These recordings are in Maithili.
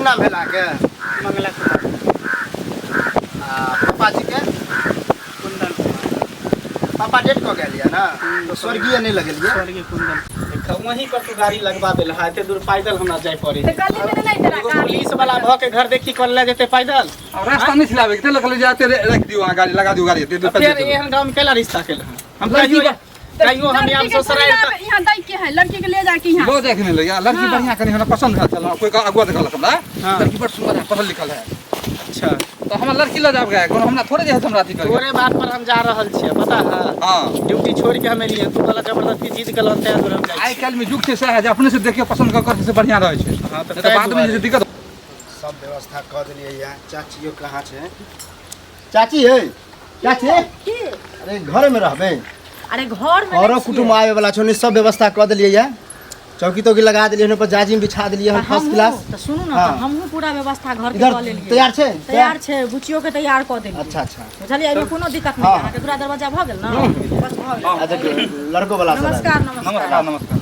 नाम भेल अहाँके? मंगला कुमार। आ पापाजी के? कुंदन कुमार। पापा डेट कऽ गेल यऽ ने, तऽ स्वर्गीय नहि लगेलियै? स्वर्गीय कुंदन। वहीं पर तू गाड़ी लगवा देल है, एते दूर पैदल हमरा जाय पड़े। तऽ गली में नहि तोरा एगो गाड़ी। पुलिस वाला भऽ के घर देखी कल ले जेते पैदल। अब रास्ता नहीं छिलावे के लगल जाते, रख दियो वहां गाड़ी, लगा दियो गाड़ी एते दूर। फिर पैदल चलू। एहन गाँव में केला रिश्ता केला हम? लड़की कहियो कहियो हम लड़की यहाँ के ससुराल थोड़ी ना यहाँ दै के है, लड़की के ले जाके यहाँ। लो देख नहीं लगे लड़की। हाँ। बढ़िया कनी हमरा पसंद भेल छल, कोई अगुआ देखल हमरा। हाँ। लड़की बड़ सुंदर है, पढ़ल लिखल है। अच्छा। तो हमरा लड़की लऽ जाब गए, कोनो हमरा थोड़े जे है हमरा अथी करके। तोरे बात पर हम जा रहल छियै, पता है? हाँ। ड्यूटी छोड़ के हम एलियै, तू कहला जबरदस्ती जिद केलहन तें दुआरे हम जाइ आइ छियै। काल्हि में युग छै सएह जे अपने से देखिके पसंद कऽ कर से बढ़िया रहै छै। हाँ, तऽ नहि तऽ ताहि बाद में जे दुआरे। दिक्कत। सब व्यवस्था कऽ देलियै यऽ। चाचियो कहाँ छै? चाची हे, चाची। की? अरे घरे में रहबै? अरे घर में। औरो कुटुम्ब आवे वाला छौ ने, सब व्यवस्था कऽ देलियै यऽ, चौकी तौकी लगा देलियै हन, पर जाजिम बिछा देलियै हन, फर्स्ट क्लास। तऽ सुनू ने। हाँ। तऽ हमहूँ पूरा व्यवस्था घर के इधर कऽ लेलियै। तैयार छै? तैयार छै, बुचियो के तैयार कऽ देलियै। अच्छा अच्छा। बुझलियै, एहिमे कोनो दिक्कत नहि। हाँ। अहाँके पूरा दरवाजा भऽ गेल ने, बस भऽ गेल। अच्छा, लड़को वाला सब आयल। नमस्कार, नमस्कार। नमस्कार, नमस्कार।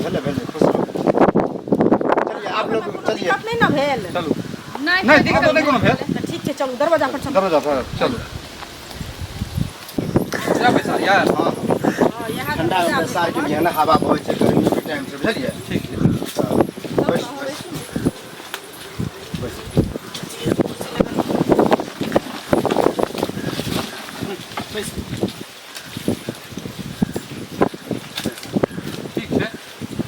भेलै भेलै, खुश रहू। चलिए आप लोग, चलिए। दिक्कत नहि ने भेल? चलू। नहि। नहि दिक्कत नहि कोनो भेल। तऽ ठीक छै, चलू दरवाजा पर चलू। दरवाजा पर चलू, जा पैसा यार। हाँ। हाँ, इएह ठंडा दरवाजा में बैसार के लिए ने हवा बहै छै, गर्मी के टाइम छै, बुझलियै? ठीक छै। बैस बैस बैस। बैस। ठीक छै।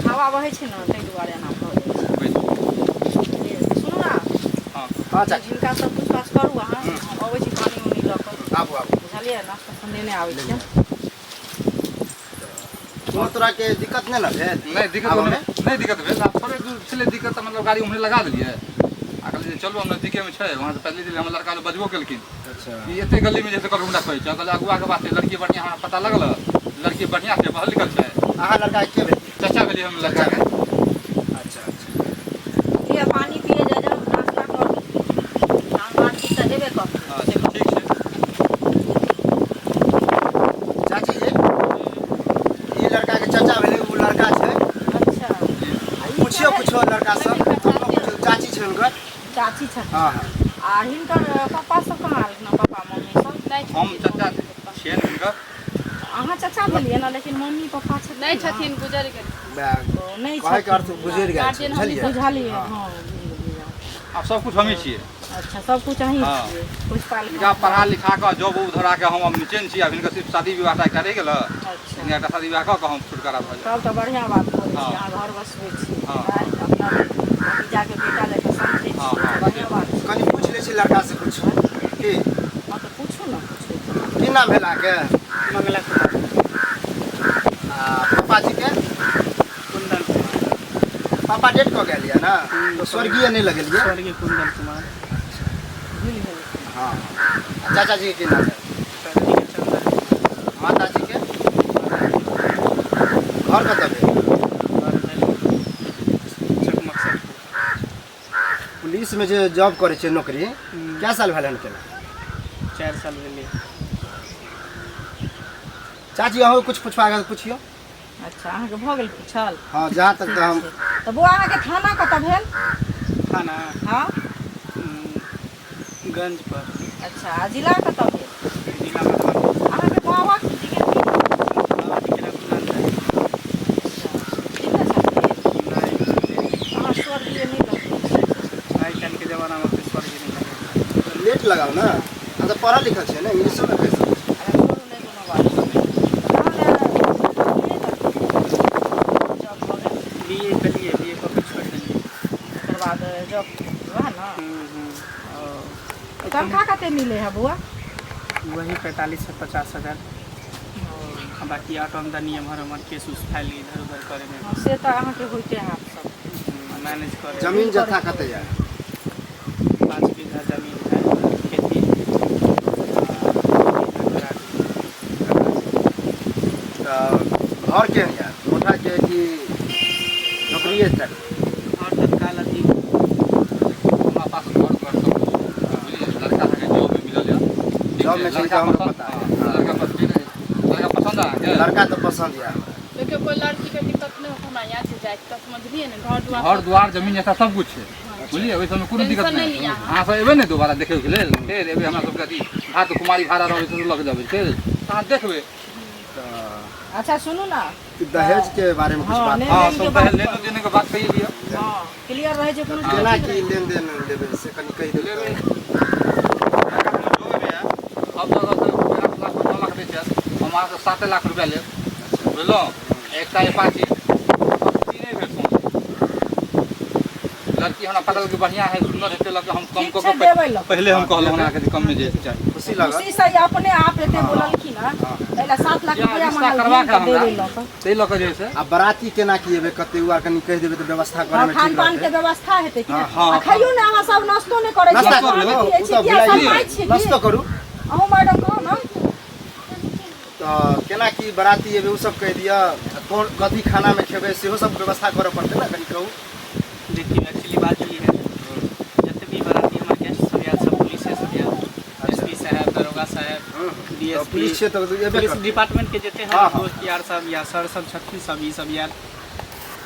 हवा बहै छै ने, ताहि दुआरे एना भऽ जाइ छै। बैस। ए, सुनू ने। हाँ। हाँ चाची। हिनका सब पूछताछ करू अहाँ, हम अबै छी पानि उनी लऽ कऽ। आबू आबू। बुझलियै, नाश्ता सब लेने आबै छियै। कोनो तरह के दिक्कत नहि ने भेल? नहि दिक्कत। आबऽमे? नहि दिक्कत भेल, आब थोड़े दूर छलै दिक्कत तऽ मतलब गाड़ी उम्हरे लगा देलियै आ कहलियै जे चलू, हम नजदीकेमे छै। वहाँ से पैदले गेलियै, हमर लड़का लोग बजबो केलखिन कि एते गलीमे जे ककरो हमरा कहै छै। कहलियै अगुआके बात छै, लड़की बढ़िआँ हमरा पता लगल, लड़की बढ़िआँ छै, पढ़ल लिखल छै। अहाँ लड़का के भेल? चाचा भेलियै हम लड़काके। अच्छा अच्छा। लिअ, पानि पियै जाय जाउ, नाश्ता करू, तहन बातचीत तऽ हेबे करतै। हँ, ठीक छै। चाची जी, ई लड़का के चाचा भेलै, ओ लड़का छै। अच्छा, आ ई पुछियो। के पुछियो लड़का सब अपनो, पुछियो, चाची छै हुनकर। चाची छथिन? हाँ हाँ। आ हिनकर पापा सब कहाँ आयल ने, पापा मम्मी सब? नहि। हम चाचा छियनि हुनकर। अहाँ चाचा भेलियै ने, लेकिन मम्मी पप्पा छथिन नहि ने? छथिन, गुजरि गेल। ओ, नहि कहैके अर्थ छथिन। गुजरि गेल छै। गार्जियन हमही बुझलियै? सब। बुझलियै, हँ, बुझि गेलियै। आब सब कुछ हमही छियै। अच्छा, सब कुछ अहीं हाँ। छियै, पूछ पाल हिनका पढ़ा लिखा कऽ जॉब उब धरा कऽ हम अब निचैन छी। आब हिनकर सिर्फ शादी विवाह टा एकटा रहि गेल। अच्छा। हिनका एकटा शादी विवाह कऽ कऽ हम छुटकारा भऽ जायब। तब तऽ बढ़िआँ बात करै छी। हाँ। अहाँ घर बसबै छी। हाँ। आँय, अपना भतीजाके बेटा जकाँ समझै हाँ, छी। हाँ। बढ़िआँ बात छै। कनि पूछि लै छी लड़का से कुछ की। हँ तऽ पूछू ने, पूछू। की नाम भेल अहाँके? मंगला कुमार। आ पापाजी के? कुंदन कुमार। पापा डेट कऽ गेल यऽ ने, तऽ स्वर्गीय नहि लगेलियै? स्वर्गीय कुंदन कुमार। भूलि गेल। हाँ, आ चाचा जी के की नाम है? चाची के चंदन। माता जी के? घर कतऽ भेल? घर भेल चकमक सर। पुलिस में जे जॉब करै छै, नौकरी कै साल भेल हन केला? 4 साल भेलै। चाची, अहूँ कुछ पुछबाक है तऽ पुछियौ। अच्छा, अहाँके भऽ गेल पूछल? हाँ, जहाँ तक तऽ हम तऽ बौआ, अहाँके थाना कतऽ भेल? थाना? हँ। गंज पर। अच्छा, आ जिला कतऽ भेल? जिला मधुबनी। अहाँके बाबा जी के की नाम? बाबा जी के रघुनाथ राय। जिन्दे छथिन? नहि। अहाँ स्वर्गीय नहि लगबै छी? आइ काल्हिके जमानामे ओते स्वर्गीय नहि लगै। लेट लगाउ ने, अहाँ तऽ पढ़ल लिखल छियै ने, इंग्लिशोमे कहि सकै छी। अरे छोड़ू, नहि कोनो बात छै। तहन नहि लगबै, जॉब भऽ गेल? बी ए केलियै, बी ए कऽ के छोड़ि देलियै। तकर बाद जॉब, वएह ने? हूँ हूँ। ओ तनख्वाह कते मिलै है बौआ? वही 45 से 50 हजार, आ बाकी आउट आमदनी एम्हर ओम्हर केस उस फाइल इधर उधर करैमे। हँ, से तऽ अहाँके होइते हैत सब। मैनेज करे। जमीन जथा कते यऽ? 5 बीघा जमीन है, खेती 2 बीघा घराड़ी। तऽ घर केहन यऽ, कोठाके कि नौकरिए तक? घर तत्काल अथी। हमरा पास घर घर सब कुछ छै, बुझलियै? लड़का सबके जॉब भी मिलल यऽ, ठीक जॉब छै? में छै लड़का तऽ हमरो पसन्द पता है। हाँ, लड़का पसंद, लड़का पसंद है अहाँके? लड़का तऽ पसन्द यऽ हमरा। देखियौ, कोइ लड़कीके दिक्कत नहि हो, हमरा यहाँ से जाइ। राति तक, समझलियै ने? घर दुआर घर द्वार जमीन जैसा सब कुछ छै, बुझलियै? ओहि सबमे कोनो दिक्कत टेंशन नहि। नहि लिअ अहाँ। अहाँ सब एबै ने दोबारा देखैके लेल, फेर एबै हमरा सबके अथी भात कुमारी भाड़ा रहबै से लऽ के जेबै, फेर अहाँ देखबै। तऽ अच्छा सुनू ना, दहेज के बारे में कुछ हाँ, बात लेन हँ, देन के सब बात दहेज लेनो देने के बात कहि लिअ। हाँ, क्लियर रहै छै कोनो। केना की लेन देन लेबै से कनि कहि देबै। लेबै सब जगह से 8 लाख 9 लाख दै छै, हम अहाँके 7 लाख रुपया लेब, बुझलहुँ? एकटा एपाची नहि भेल। लड़की हमरा पता कि बढ़िआँ है, सुन्दर हेतै, लऽ के हम कम ठीक कऽ छै, के देबै लऽ। पहिले हम कहलहुँ अहाँके जे कममे जे चाही। खुशी लागल। खुशी से अपने आप एते बोललखिन हँ, एहि ला 7 लाख या रुपया रिश्ता मंगलखिन करबाक तऽ है देबै हमरा। लऽ कऽ। ताहि लऽ कऽ जे छै आ बराती केना की एबै, कते ओ आर कनि कहि देबै तऽ व्यवस्था करे हाँ, में खान ठीक पान के रहतै। व्यवस्था हेतै कि नहि? हाँ। आ खइयो ने, अहाँ सब नाश्तो नहि करै छियै। नाश्ता करू, खाना ओ पियै छियै, तऽ किया भुला शरमाइ गेलियै। छियै की? नाश्तो करू। अहूँ मैडम कहू ने। तऽ केना की बराती एबै ओ सब कहि दिअ, आ कोन कथी खानामे खेबै सेहो सब व्यवस्था करऽ पड़तै ने, कनि कहू। देखियौ, एक्चुअली बात ई है, जते भी बाराती हमर गेस्ट सब आयल, सब पुलिसे सब आयल, एसपी साहब, दरोगा साहब, तऽ डीएसपी, पुलिस छियै तऽ एबे पुलिस करतै। डिपार्टमेंट के जते हाँ, हमर हाँ। दोस्त यार सब या सर सब छथिन, सब ई सब आयल,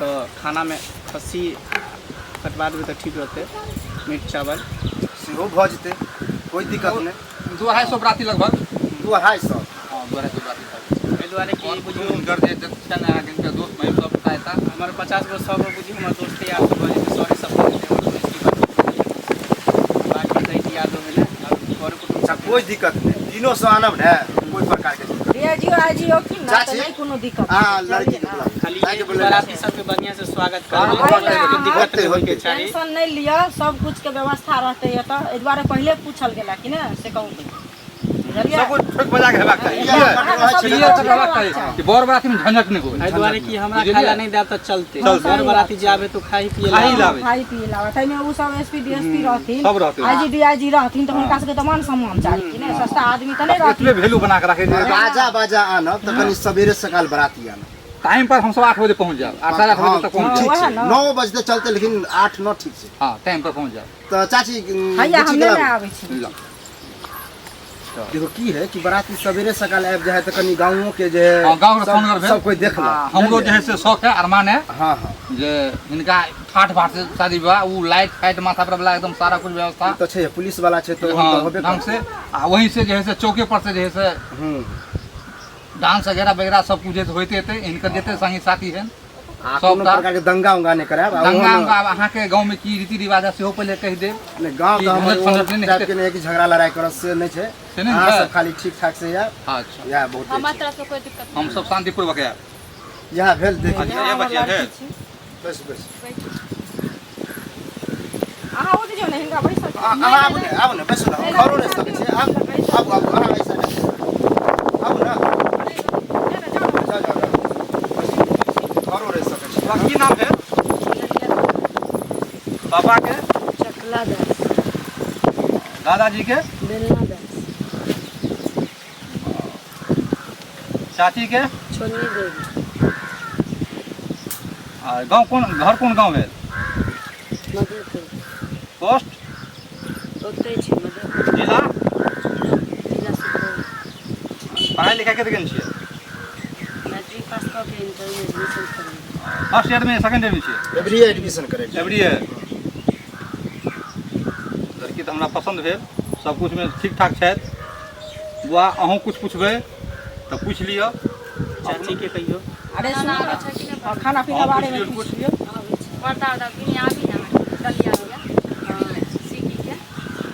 तऽ खानामे खस्सी कटवा देबै तऽ ठीक रहतै, मीट चावल। सेहो भऽ जेतै, कोइ दिक्कत नहि। 250 बराती लगभग। 250? हँ, 250 बराती सब। एहि दुआरे कि आओर बुझियौ हुनकर जे छनि अहाँके हिनकर दोस्त महिम सब एता। हमर 50 गो 100 गो बुझियौ हमर दोस्त यार सब भऽ जेतै, सरे सब भऽ जेतै हमर पुलिस डिपार्टमेंट। बाकी तऽ याद हो गेलै आब कर कुटुम्ब। अच्छा, कोइ दिक्कत नहि, 300 आनब ने, कोइ प्रकारके दिक्कत। डीआईजी आईजी औथिन ना तऽ चाची। नहि कोनो दिक्कत। आ लड़की के बुझलियै ना? बुलाउ। खाली जाके ये बोले। बाराती सबके बढ़िया से स्वागत करबै, अरे कोनो दिक्कत नहि होइके होते। चाही। टेंशन नहि लिअ, सब कुछ के व्यवस्था रहतै एतऽ। एहि दुआरे पहिले पूछल गेला कि ने, से कहू, बुझलियै? सब कुछ ठोक बजा के हेबाक चाही। इएह बुझलियै? रहै छै। क्लियर तऽ हेबाक चाही कि बर बराती में झंझट नहि होय। एहि दुआरे कि हमरा बुझलियै? खाय ला नहि देब तऽ चलते, चलतै। बर बाराती जे आबे तो खाइ पिए खाही ला। लाबै। खाइ पिए लाबै, ताहिमे ओ सब एसपी डीएसपी रहथिन, सब रहथिन। आईजी डीआईजी रहथिन, तऽ हुनका सबके तऽ मान सम्मान चाही कि ने? सस्ता आदमी तऽ नहि रहथिन। एतबे वैल्यू बना के राखै छै। बाजा बाजा आनब तऽ कनि सवेरे सकाल बराती आनब। टाइम पर हमसब 8 बजे पहुँच जायब, 8, 8:30 बजे तक पहुँच ठीक जायब। वएह छै। ने। 9 बजते चलते, लेकिन 8, 9 ठीक छै। हँ, टाइम पर पहुँच जायब। तऽ चाची, हैया बुच्ची हम के नहि लाबू। आबै छी। ल। देखो, की है कि बराती सवेरे सकाल आबि जाइ है तऽ कनि गाँवो के जे है हाँ, गाँव के सब- फोनगर भेल। सब कोइ देखलक। हमरो जे है से शौक है, अरमान है हाँ हाँ जे हिनका ठाठ बाट से शादी विवाह, उ लाइट फाइट माथा पर वाला एकदम सारा कुछ व्यवस्था। ई तऽ छै, पुलिस वाला छै तऽ हाँ तऽ होबे ढंग करतै। से, आ वहीं से जे है से चौके पर से जे है से डांस वगैरह वगैरह सब कुछ जे है से होइते हेतै। हिनकर जते संगी साथी हैं आ कोनो सबटा। प्रकार के दंगा उंगा नहि करायब आ दंगा ओहोमे- उंगा। आब अहाँके गाँव में की रीति रिवाज है सेहो पहिले कहि देब। नहि, गाँव की तऽ हमर झंझट फंझट नहि टाइप हेतै? के नहि है कि झगड़ा लड़ाइ करत, से नहि छै। से नहि अहाँ छै? सब खाली ठीक ठाक से आयब। अच्छा। इएह बहुत हमार छै। तरफ से कोई दिक्कत हम सब शांतिपूर्वक आयब। इएह भेल, देख। अच्छा, ये बचिया भेल। बस बस। अहाँ उठि जाउ ने, हिनका बैसल। अहाँ आबू ने, आबू ने, बैसू ने, हम घरो नहि सकै छियै। आबू आबू आबू, अहाँ ऐसा नहि, आबू ने। जाउ जाउ जाउ, घरो रहि सकै छी। तोरा की नाम भेल? पापा के? चकला दास। दादाजी के? बेलना दास। चाची के? छोनी देवी। आ गाँव कोन, घर कोन गाँव भेल? मधेपुर। पोस्ट? ओतहि छै, मधेपुर। जिला? जिला सुपौल। पढ़ाइ लिखाइ कते केने छियै? मैट्रिक पास कऽ के इंटरमे एडमिशन करेलियै। फर्स्ट ईयर में, सेकंड ईयर में छियै? एवरी एडमिशन करै छै। Every year. लड़की तऽ हमरा पसन्द भेल, सब कुछ में ठीक ठाक छथि। बुआ, अहूँ कुछ पूछबै तऽ पूछि लिअ। चाची के कहियो। अरे सुनू खाना ने, आबै छै कि नहि? हाँ, खाना पीना अहूँ बारे पूछि में लिअ पूछ कुछ। लियौ। पर्दा उर्दा बिनी आबी ने डलिया उलिया सीकी के?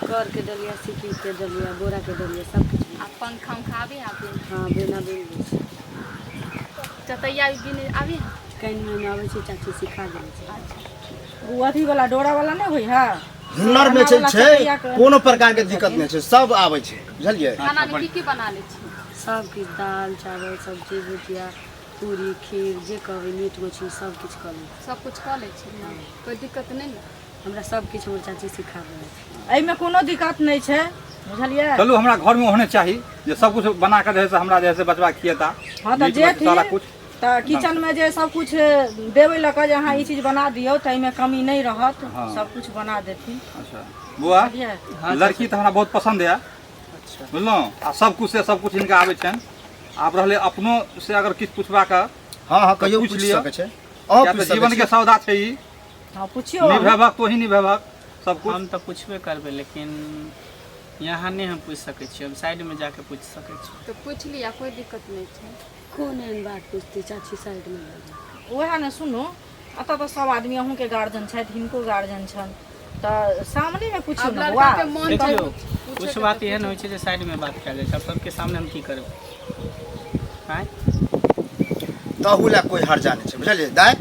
करके डलिया, सिक्की के डलिया, बोरा के डलिया, सब किछु। आ पंखा उंखा आबी आबी? हँ, बेना बिन लै छै। चतैया भी बिने आबी? कनि मनि आबै छै, चाची सिखा देने छै। ओ अथी वाला डोरा वाला नहि होइ है। हुनर में छै वाला छै चटैया के- कोनो प्रकार के दिक्कत नहि छै, सब आबै छै, बुझलियै? खाना में की की बना लै छी? सब किछु, दालि चावल सब्जी भुजिया पूरी खीर, जे कहबै, मीट मछली, सब किछु कऽ लै छी। सब कुछ कऽ लै छी ने? कोई दिक्कत नहि ने? हमरा सब किछु हमर चाची सिखा देने छै। एहिमे कोनो दिक्कत नहि छै, बुझलियै? चलू, हमरा घरमे ओहने चाही जे सब कुछ बना कऽ जे है से हमरा जे है से बचबा खिएता। हँ, तऽ मीट जे मछली सारा थिन कुछ। तऽ किचन में जे सब कुछ देबै लऽ कऽ जे अहाँ ई चीज बना दियौ, तऽ एहिमे कमी नहि रहत। हाँ। सब कुछ बना देथिन। अच्छा बुआ, बुझलियै? लड़की तऽ हमरा बहुत पसन्द यऽ, बुझलहुँ? आ सब कुछ से सब कुछ हिनका आबै छनि। आब रहलै अपनो से अगर किछु पुछबाक हँ हँ, कहियो पूछि पूछि लिअ। सकै छै। अहूँ किया तऽ पूछि सकै जीवन के छी। सौदा छै ई। हँ पुछियौ। निभेबक तोही निभेबक सब कुछ। हम तऽ पुछबे करबै, लेकिन यहाँ नहि हम पूछि सकै छी, हम साइडमे जाके पूछि सकै छी। तऽ पूछि लिअ, कोइ दिक्कत नहि छै। कोन एहन बात पूछतै चाची, साइडमे लऽ जाउ। उएह ने, सुनू, एतऽ तऽ सब आदमी अहूँके गार्जियन छथि, हिनको गार्जियन छनि, तऽ सामनेमे पुछियौ आब ने बौआ। लड़काके मन छै देखियौ, पूछैके कुछ तऽ बात एहन पूछू। होइ छै जे साइडमे बात कयल जाइ छै। आब सबके सामने हम की करबै? आँय, तहू लए कोइ हर्जा नहि छै, बुझलियै दाइ?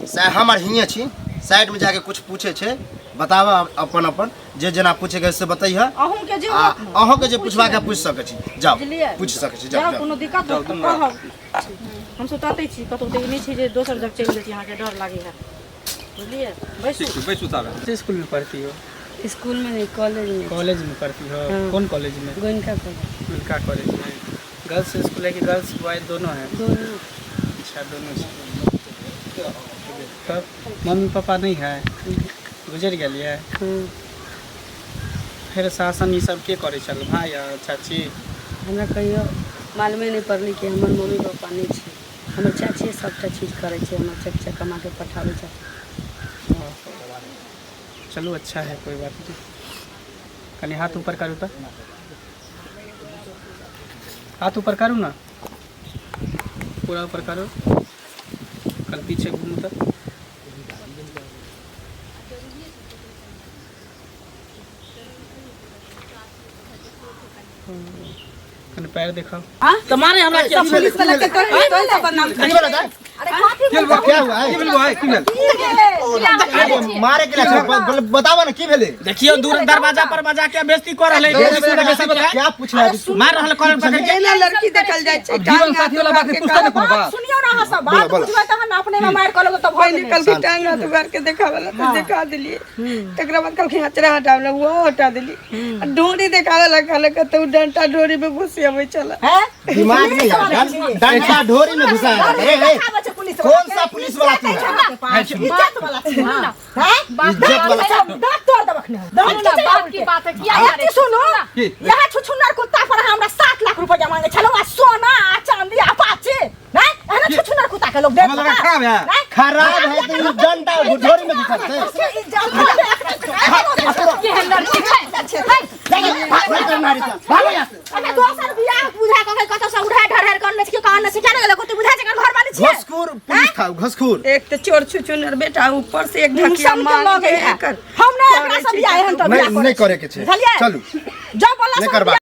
से हमर हियाँ छी, साइडमे जाके कुछ पूछे छै, बताबऽ अपन अपन जे जेना पूछेके से बतैह। अहूँके जे आ होत ने, अहूँके जे पूछबाके पूछि सकै छी, जाउ। बुझलियै? पूछि सकै छी, जाउ। जाउ, जाउ, कोनो दिक्कत जाउ, होत तऽ दुनू। कहब। हमसब ततै छी, कतहु तऽ ई नहि छै जे दोसर जगह चलि जाइ छी, अहाँके डर लागै है, बुझलियै? बैसू। ठीक छै, बैसू ताबे। किस स्कूल में पढ़ती हो? स्कूल में नहीं, कॉलेज में। कॉलेज में पढ़ती हो? हाँ। कौन कॉलेज में? गोइनका कॉलेज। उनका कॉलेज में गर्ल्स स्कूल है कि गर्ल्स बॉयज दोनों है? दोनों। अच्छा, दोनों छै। तब मम्मी पापा नहीं है? गुजर गेलियै? हाँ। फेर शासन ई सब के करै छल, भाय आ चाची? हमरा कहियो मालूमे नहि पड़लै कि हमर मम्मी पापा नहि छै। हमर चाचिए सभटा चीज करै छै, हमर चचा कमा के पठाबै छै। चलू, अच्छा है, कोई बात नहीं। कनि हाथ ऊपर करू तऽ, हाथ ऊपर करू ना, पूरा ऊपर करू। कल पीछे घूमू तऽ। कनि पैर देखाउ। तऽ मारे हमरा किया? की भेलै? पुलिस वाला के तोरे तोरे सब बदनाम। की भेलै दाइ? अरे कथी? की भेल? क्या हुआ है? की भेल भाई, की भेल? अरे मारे के लिए बताबऽ ने, की भेलै? देखियौ, दूर दरवाजा पर बजा के बेइज्जती कऽ रहलै। क्या पूछना है? मार रहल कॉलर पकड़ के। एना लड़की देखल जाइ छै? अब जीवन साथी वाला बात पूछता ने कोनो बात। सुनियौ ने, अहाँ सब बोला, बात बोला। बुझबै तहन ने, अपने में मारि कऽ लेबै तऽ भऽ पहिले गेलै। कहलकै टांग हाथ उगार के देखावे ला, तऽ देखा देलियै। तकरा बाद कहलकै अचरा हटावे ला, ओहो हटा देलियै। आ डोरी देखावे ला कहलक तऽ ओ डंटा डोरी में घुसियाबै छलै। हैं? दिमाग नहीं है, डंडा ढोरी में घुसा है। ए, ए, देखाबै छै पुलिस। कौन सा पुलिस वाला तू है? इज्जत वाला छै ना? हैं? इज्जत वाला। दांत तोड़ देबक ने, दांत सुनू ने, बाप की बात है, किया मारै? सुनो। की? यहाँ छुछुनर कुत्ता पर हमरा 7 लाख रुपया मांगे छलो, आ सोना आ चांदी आ पाचे नहीं, एहना छुछुनर कुत्ता के लोग देत। हमरा लगा खराब है। खराब है तो ई डंडा ढोरी में घुसा है। केहन लड़की छै? भाग नारी सा, भागो यहाँ से। अरे दोसर बियाह बुझा कऽ कतौ से उठा ढर करने छी, कहने छी, केना गेलै गोटी बुझा छै घर वाली छी। घसखोर पुलिस खाओ, घसखोर। एक तऽ चोर छुछुनर बेटा, ऊपर से एक ढकिया ढकिया मांग लगे के है एकर हम नहीं एकरा से बियाह एहन तऽ नहीं बियाह नहीं करे के छै। बुझलियै? चलू। जब वाला नहीं सब करबा।